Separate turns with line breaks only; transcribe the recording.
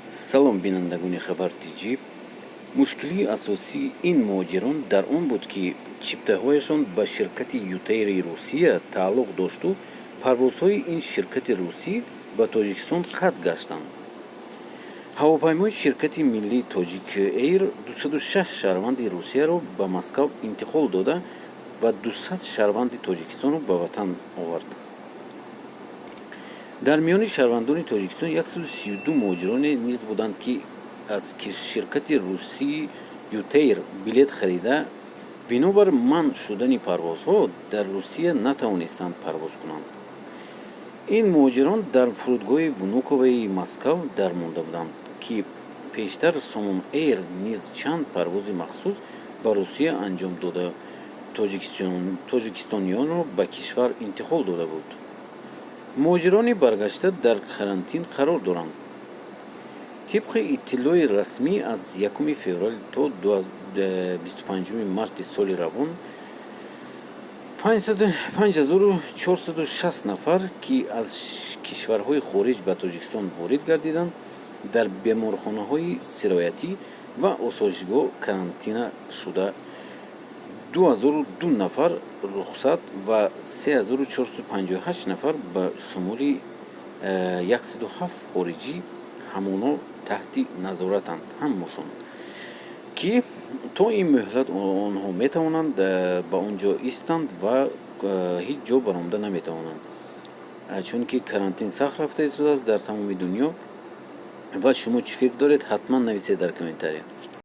Салом, бинандагони Хабар ТҷиБ. Мушкилии асосии ин муҳоҷирон дар он буд, ки чиптаҳояшон ба ширкати Ютэйри Русия тааллуқ дошту парвозҳои ин ширкати русӣ ба Тоҷикистон қатъ гаштанд. Ҳавопаймои ширкати миллии Тоҷик Эйр 206 шаҳрванди Русияро ба Москав интиқол дода ва 200 шаҳрванди Тоҷикистонро ба ватан овард. Дар миёни шаҳрвандони Тоҷикистон 132 муҳоҷироне низ буданд, ки аз ширкати русии Ютэйр билет харида, бинобар манъ шудани парвозҳо дар Русия натавонистанд парвоз кунанд. Ин муҳоҷирон дар фурудгоҳи Внуковои Москав дармонда буданд, ки пештар Сомон Эйр низ чанд парвози махсус ба Русия анҷом дода, тоҷикистониёнро ба кишвар интиқол дода буд. Муҳоҷирони баргашта дар карантин қарор доранд. Тибқи иттилои расмӣ, аз 1 феврал то 25 марти соли равон 5460 нафар, ки аз кишварҳои хориҷ ба Тоҷикистон ворид гардиданд, дар беморхонаҳои сироятӣ ва осоишгоҳ карантина шуда, 2002 нафар рухсат ва 3458 нафар, ба шумули 107 хориҷӣ, ҳамоно таҳти назоратанд ҳамашон, ки то ин муҳлат онҳо метавонанд ба он ҷо истанд ва ҳеҷ ҷо баромада наметавонанд, чунки карантин сахт рафта истодааст дар тамоми дунё. Ва шумо чӣ фикр доред, ҳатман нависед дар комментария.